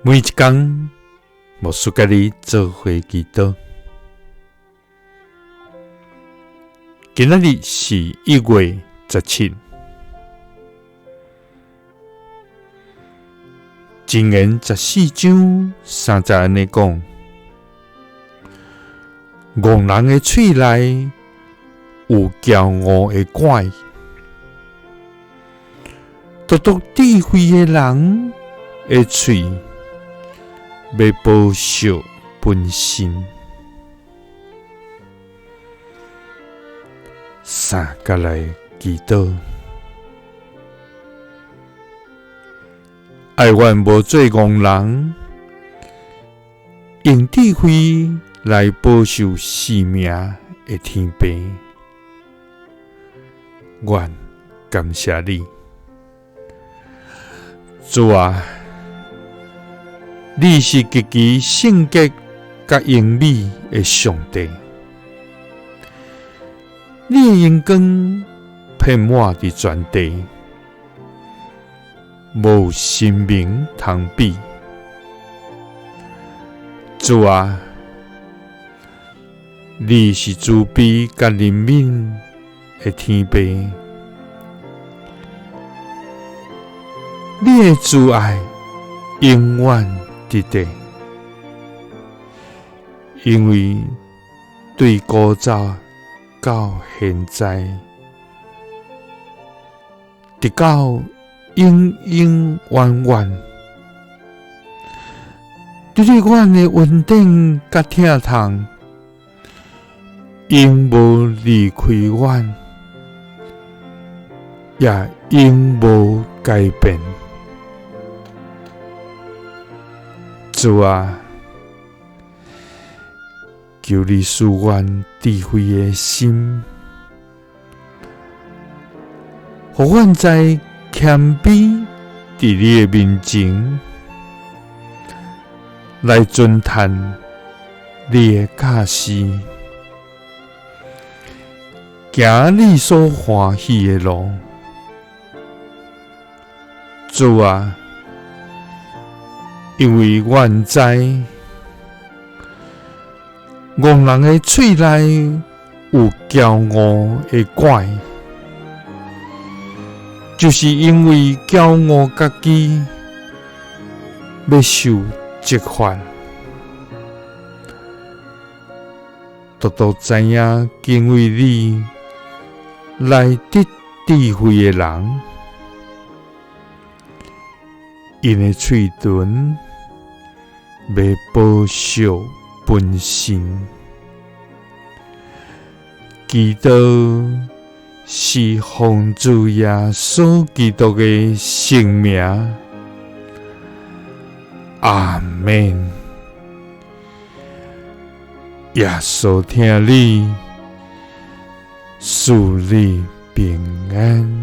每一工，牧師佮你做伙祈禱。今仔日是1月17，箴言14章3節按呢講：戇人的喙內有驕傲的怪，獨獨智慧的人的喙欲保守本身。三佮來祈禱，愛阮無做戇人，用智慧來保守性命的天父，阮感謝你，主啊，你是極其聖潔佮榮美的上帝，你的榮光遍滿佇全地，無神明通比。主啊，你是慈悲佮憐憫的天父，你的慈愛永遠佇咧，因為對古早到現在，直到永永遠遠，對你阮的恩典佮疼痛，永無離開阮，也永無改變。主啊，求你賜阮智慧的心，予阮知謙卑佇你的面前，來尊嘆你的教示，行你所歡喜的路。主啊，因為阮知，戇人的喙內有驕傲的怪，就是因為驕傲家己，欲受責罰。獨獨知影敬畏你來得智慧的人，𪜶的喙唇欲保守本身。祈禱是奉主耶穌基督的聖名，阿們。耶穌疼你，賜你平安。